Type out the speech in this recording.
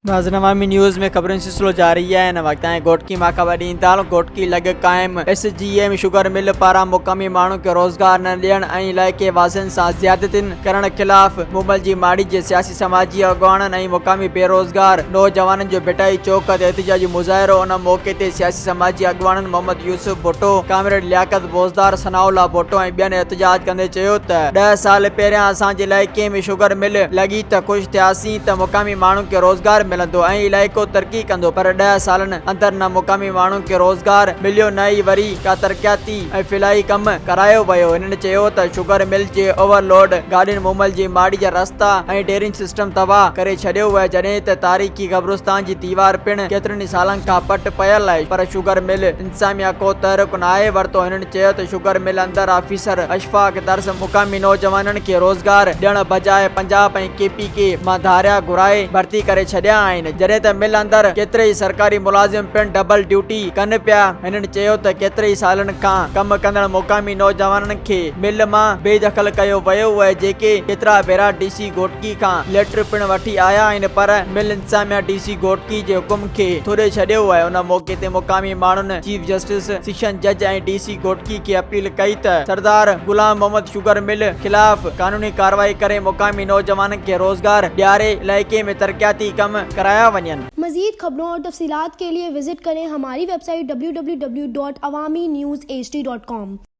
ناظرين عوامي نيوز ۾ خبرن جو سلسلو جاري آهي هن وقت تائين گهوٽڪي مان خبر ڏيندا هلون گهوٽڪي لڳ قائم ايس جي ايم شگر مل پاران مقامي ماڻهن کي روزگار نه ڏيڻ ۽ علائقي واسين سان زيادتين ڪرڻ خلاف مومل جي ماڙي جي سياسي سماجي اڳواڻن ۽ مقامي بيروزگار نوجوانن جو ڀٽائي چوڪ تي احتجاجي مظاهرو ان موقعي تي سياسي سماجي اڳواڻن محمد يوسف ڀٽو، ڪامريڊ لياقت بوزدار، ثناء الله ڀٽو ۽ ٻين احتجاج ڪندي چيو ته ڏهه سال پهريان اسان جي علائقي ۾ شگر مل لڳي ته خوش ٿياسين ته مقامي ماڻهن کي روزگار ملندو ۽ علائقو ترقي ڪندو پر ڏهه سالن اندر نه مقامي ماڻهن کي روزگار مليو نه ئي وري ڪا ترقياتي ۽ فلاحي ڪم ڪرايو ويو هنن چيو ته شگر مل جي اوور لوڊ گاڏين مومل جي ماڙي جا رستا ۽ ڊرينج سسٽم تباهه ڪري ڇڏيو آهي جڏهن ته تاريخي قبرستان جي ديوار پڻ ڪيترن ئي سالن کان پٽ پيل آهي پر شگر مل انتظاميا ڪو تحرڪ ناهي ورتو هنن چيو ته شگر مل اندر آفيسر اشفاق درس مقامي نوجوانن کي روزگار ڏيڻ بجاء پنجاب ۽ ڪي پي ڪي مان ڌاريا گهرائي ڀرتي ڪري ڇڏيا آهن جڏهن ته مل اندر ڪيترائي سرڪاري ملازم پڻ ڊبل ڊيوٽي ڪن پيا هنن چيو ته ڪيترائي سالن کان ڪم ڪندڙ مقامي نوجوانن کي مل مان بي دخل ڪيو ويو اهي جيڪي ڪيترا ڀيرا ڊي سي گهوٽڪي کان ليٽر پڻ وٺي آيا آهن پر مل انتظاميا ڊي سي گهوٽڪي جي حڪم کي ٿڏي ڇڏيو آهي ان موقعي تي مقامي ماڻهن چيف جسٽس، سيشن جج ۽ ڊي سي گهوٽڪي کي اپيل ڪئي ته سردار غلام محمد شگر مل خلاف قانوني ڪارروائي ڪري مقامي نوجوانن کي روزگار ڏياري علائقي ۾ ترقياتي ڪم ڪرايا وڃن. مزيد خبرون اور تفصيلات کے لئے وزٽ ڪرين ھماري web site www.awamiNewsHD.com.